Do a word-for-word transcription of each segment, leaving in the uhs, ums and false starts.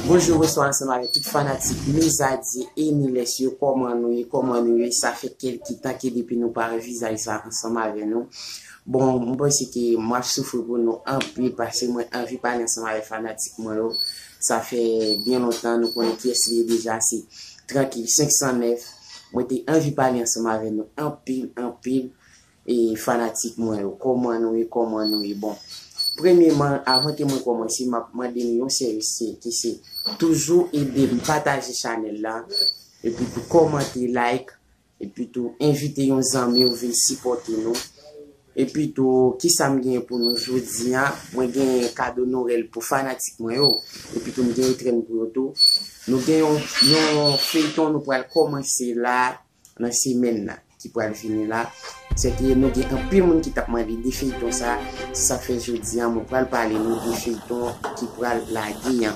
Bonjou, bonswa ansanm avèk tout fanatik Mezadye e Niles yo. Kòman nou ye? Kòman nou ye? Sa fè kèlke tan ke depi nou pa wè vizaj sa ansanm avè nou. Bon, mwen panse ke mwen ap soufri pou nou anpil paske mwen anvi pale ansanm avèk fanatik mwen yo. Sa fè byen lontan, nou konnen kiyès li ye deja, se Trankil senk san nèf. Mwen te anvi pale ansanm avè nou anpil, anpil. E fanatik mwen yo, kòman nou ye, kòman nou ye? Bon, premyeman, avan ke mwen kòmanse, m ap mande nou yon sèvis, se, ki se toujou ede m pataje chanèl la, epi tou kòmante, like, epi tou envite yon zanmi w vin sipòte nou. Epi tou, kisa m genyen pou nou jodi a? Mwen genyen kado Nwèl pou fanatik mwen yo. Epi tou, m genyen etrenn pou yo tou. Nou gen yon, yon feyton nou pral kòmanse la, nan semèn nan ki pral vini la, se ke nou gen anpil moun ki t ap mande de feyton sa, se sa k fè jodi a mwen pral pale nou de feyton ki pral lage an.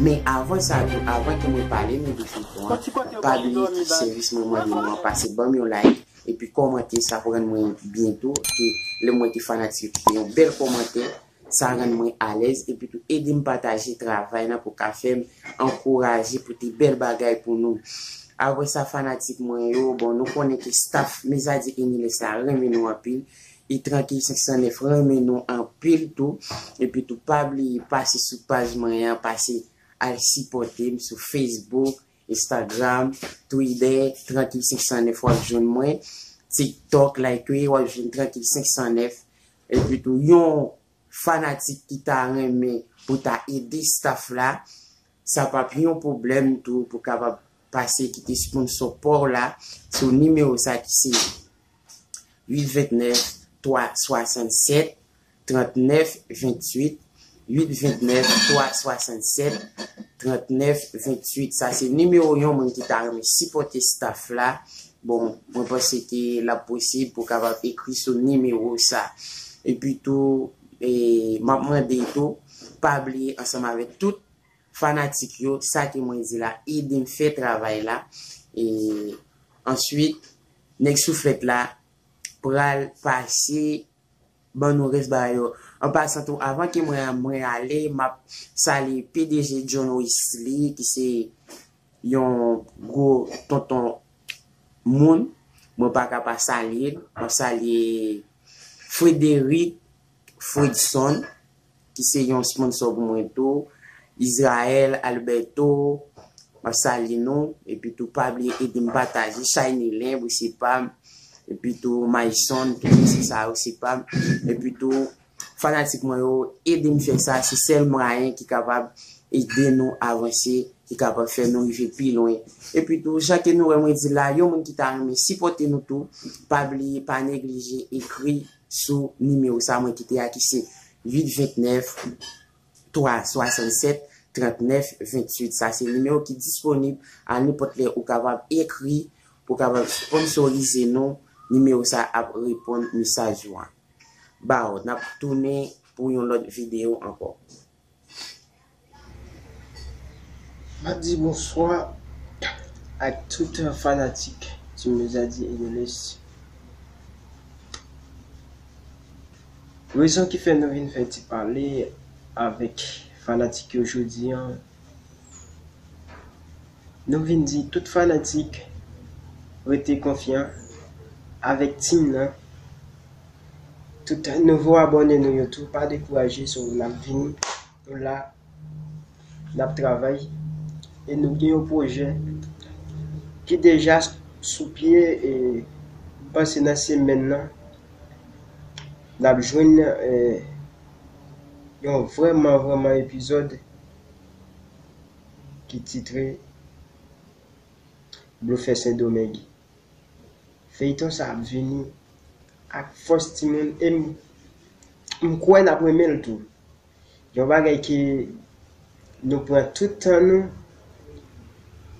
Men avan sa tou, avan ke mwen pale nou de feyton an, pa bliye ki sèvis mwen mande nou an, pase ban m yon like, epi kòmante, sa pou rann mwen byen tou, ke lè m wè ke fanatik yo kite yon bèl kòmantè, sa rann mwen alèz, epi tou ede m pataje travay la pou ka fè m ankouraje pote bèl bagay pou nou. Apre sa, fanatik mwen yo, bon, nou konnen ke staff Mezadye e Niles la renmen nou anpil, e Trankil senk san nèf renmen nou anpil tou, epi tou pa bliye pase sou paj mwen an, pase al sipòte m sou Facebook, Instagram, Twitter, Trankil senk san nèf w ap jwenn mwen, TikTok, like, w ap jwenn Trankil senk san nèf, epi tou yon fanatik ki ta renmen pou ta ede staff la, sa p ap yon pwoblèm tou pou kapab pase kite sponsò pa w la sou nimewo sa ki se uit vennèf twa swasannsèt trannèf venntuit, uit vennèf twa swasannsèt trannèf venntuit. Sa se nimewo yon moun ki ta renmen sipòte staff la. Bon, mwen panse ke l ap posib pou w kapab ekri sou nimewo sa. Epi tou, e, m ap mande tou, pa bliye ansanm avèk tout fanatik yo, sa ke mwen di la, ede m fè travay la. E answit, nèg souflèt la pral pase ban nou rès bagay yo. An pasan tou, avan ke mwen, mwen ale, m ap salye P D G John Wesley, ki se yon gwo tonton moun. Mwen pa ka pa salye l. M ap salye Frederic Fredson, ki se yon sponsò pou mwen tou. Israel Alberto, m ap salye nou. Epi tou, pa bliye ede m pataje. Shiny Limb, ou se pa m. Epi tou, Mayson, tout mesye sa yo, se pa m. Epi tou, fanatik mwen yo, ede m fè sa. Se sèl mwayen ki kapab ede nou avanse, ki kapab fè nou rive pi lwen. Epi tou, jan ke nou wè mwen di la, yon moun ki ta renmen sipòte nou tou, pa bliye, pa neglije ekri sou nimewo sa mwen kite a ki se uit vennèf twa swasannsèt trannèf venntuit. Sa se nimewo ki disponib a nenpòt lè ou kapab ekri pou kapab sponsorize nou. Nimewo sa ap reponn mesaj ou an. Baw, n ap tounen pou yon lòt videyo ankò. M ap di bonswa ak tout fanatik Team Mezadye e Niles. Rezon ki fè nou vin fè ti pale avèk fanatik yo jodi a, nou vin di tout fanatik rete konfyan avèk team nan. Tout nouvo abòne nou yo tou, pa dekouraje, so n ap vini, nou la, n ap travay, e nou gen yon pwojè ki deja sou pye, e m panse nan semèn nan, n ap jwenn, e, yon vrèman, vrèman epizòd ki titre Blofè Sendomeng. Feyton sa ap vini ak fòs timoun e m, m kwè n ap renmen l tou. Yon bagay ke nou pran tout tan nou,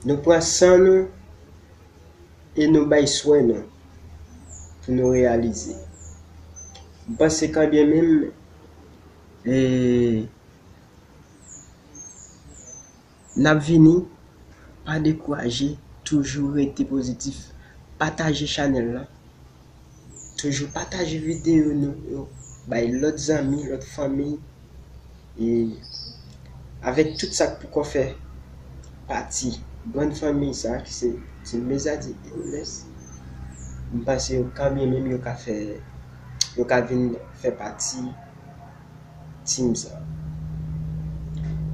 nou pran san nou e nou bay swè nou pou nou reyalize. M panse kanbyen menm, e, n ap vini, pa dekouraje, toujou rete pozitif. Pataje chanèl la. Toujou pataje videyo nou yo bay lòt zanmi, lòt fanmi. E avèk tout sa k poko fè pati grann fanmi sa ki se Team Mezadi Eniles, m panse yo kanmenm yo ka fè, yo ka vin fè pati team sa.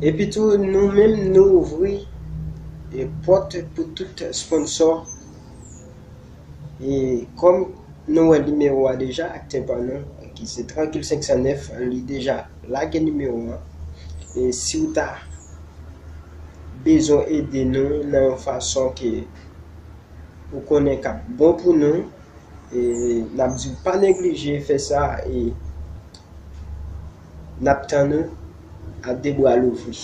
Epi tou, nou menm, nou ouvri e pòt pou tout sponsò. E kòm nou wè nimewo a deja, aktè pa nou, ki se Trankil senk san nèf, li deja lage nimewo a. E si w ta bezwen ede nou nan yon fason ke ou konnen k ap bon pou nou, e n ap di w pa neglije fè sa, e n ap tann ou a de bra louvri.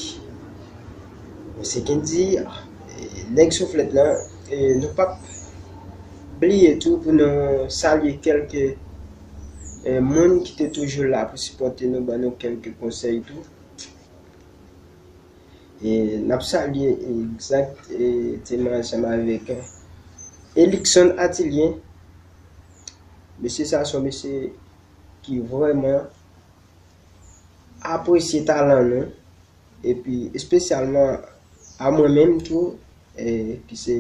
Bon, se Kendy, e, nèg souflèt lan, e nou p ap bliye tou pou nou salye kèlke, e, moun ki te toujou la pou sipòte nou, ban nou kèlke konsèy tou. E n ap salye egzakteman ansanm avèk, e, Elikson Atilyen. Mesye sa se yon mesye ki vrèman apresye talan nou, epi espesyalman a mwen menm tou, e, ki se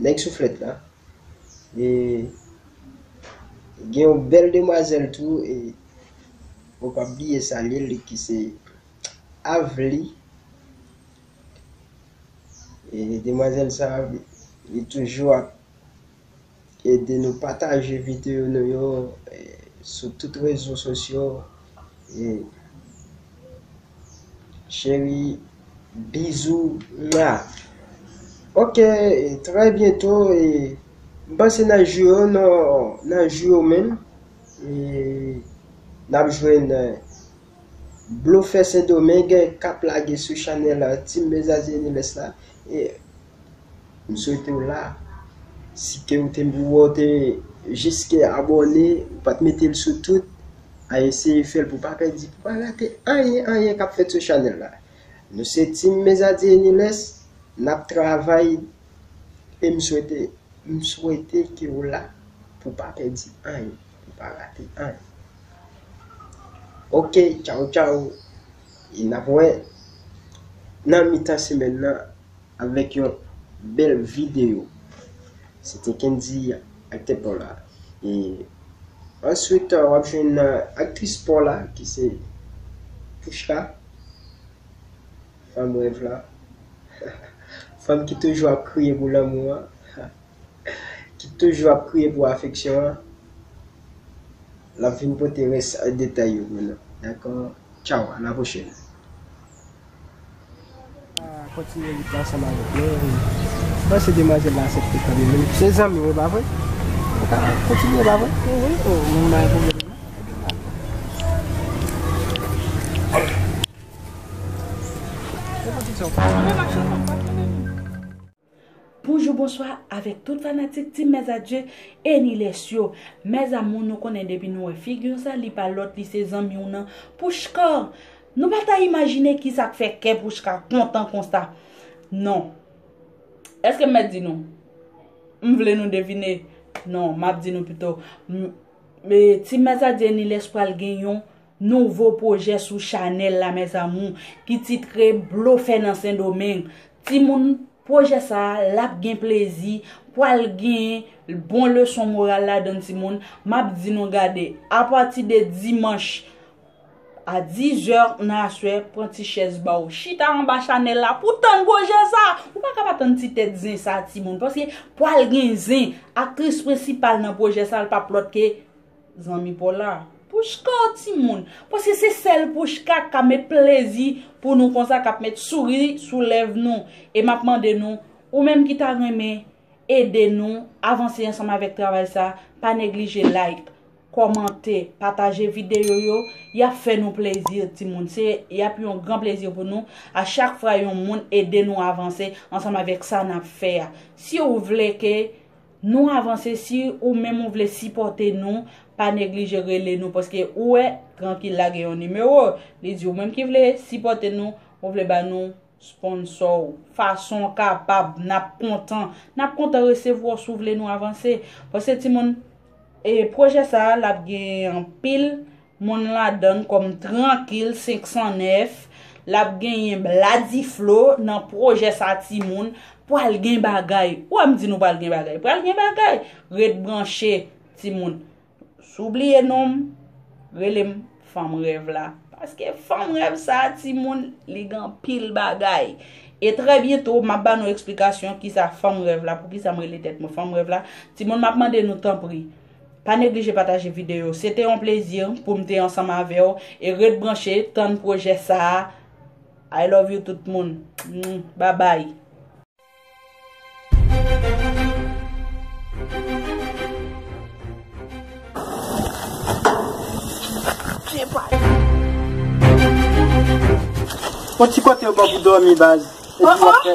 nèg souflèt la. E gen yon bèl demwazèl tou, e ou p ap bliye salye li, ki se Avli. E demwazèl sa, li toujou ap ede nou pataje videyo nou yo, e, sou tout rezo sosyo. E, cheri, bizou, mwa. Ok, e, trè byento, e, m panse nan jou yo, nan, nan jou yo menm, e, n ap jwenn, e, Blofè Sendomeng k ap lage sou chanèl, e, Team Mezadi Eniles la. E m swete w la. Si ke w te, w te jis ke abòne, ou pa t mete l sou tout, a eseye fè l pou w pa pèdi, pou w pa rate anyen, anyen k ap fèt sou chanèl la. Nou se Team Mezadi Eniles, n ap travay e m swete M swete ke w la pou w pa pèdi anyen, pou w pa rate anyen. Ok, tchaw, tchaw. E n ap wè nan mitan semèn nan avèk yon bèl videyo. Se te Kendy ak Tèt Paw la. E answit, w ap jwenn, e, aktris pa w la, ki se Pouchka. Fanm rèv la. Fanm ki toujou ap kriye pou lanmou an. Ki toujou ap kriye pou afeksyon an. L ap vin pote rès detay yo pou nou. Dakò? Tchaw, a la pwochèn. Kontinye lit la ansanm avèk nou. Mwen se demwazèl la aksepte kanmenm. Se zanmi w, e pa vre? Ou ka kontinye, e pa vre? Wi, wi. Oh, mwen pa gen pwoblèm. Bonjou, bonswa avèk tout fanatik Team Mezadi Eniles yo. Mezanmi, nou konnen depi nou wè figi sa, li pa lòt, li se zanmi w nan Pouchka. Nou pa ta imajine kisa k fè kè Pouchka kontan konsa. Non. Èske m mèt di nou? M vle nou devine. Non, m ap di nou pito. M, e, Team Mezadi Eniles pral gen yon nouvo pwojè sou chanèl la, mes amours, ki titre Blofè nan Sendomeng. Timoun, pwojè sa a, l ap gen plezi, pral gen bon leson moral ladan, timoun. M ap di nou, gade, apati de dimanch a dizè nan aswè, pran ti chèz ba w, chita anba chanèl la pou w tann pwojè sa a. Ou pa ka pa tann ti tèt zen sa a, timoun, paske pral gen zen. Aktris prensipal nan pwojè sa a, l p ap lòt ke zanmi pa w la. Pouchka, timoun. Paske se sèl Pouchka k ka met plezi pou nou konsa, k ap met souri sou lèv nou. E m ap mande nou, ou menm ki ta renmen ede nou avanse ansanm avèk travay sa, pa neglije like, kòmante, pataje videyo yo. Y ap fè nou plezi, timoun. Se, y ap yon gran plezi pou nou. A chak fwa yon moun ede nou avanse ansanm avèk sa n ap fè a. Si w vle ke nou avanse, si ou menm ou vle sipòte nou, pa neglije rele nou, paske ou wè, Trankil lage yon nimewo. Li di ou menm ki vle sipòte nou, ou vle ba nou sponsò w, fason w kapab, n ap kontan. N ap kontan resevwa w si w vle nou avanse. Paske timoun, e pwojè sa a, l ap gen anpil moun ladan l kòm Trankil senk san nèf, L ap genyen Bladiflo nan pwojè sa timoun. Pwal gen bagay. Ou a m di nou pwal gen bagay. Pwal gen bagay. Ret branche timoun. Si w bliye non m, rele m fanm rèv la. Paske fanm rèv sa a, timoun, li gen anpil bagay. E trè byento, m ap ba nou eksplikasyon kisa fanm rèv la, poukisa m rele tèt mwen fanm rèv la. Timoun, m ap mande nou tanpri, pa neglije pataje videyo. Se te yon plezi pou m te ansanm avè w. E ret branche, tann pwojè sa a. I love you tout moun. Mm, bye bye. Yon ti kote yo ban pou dòmi, baz. Epi w ap fè.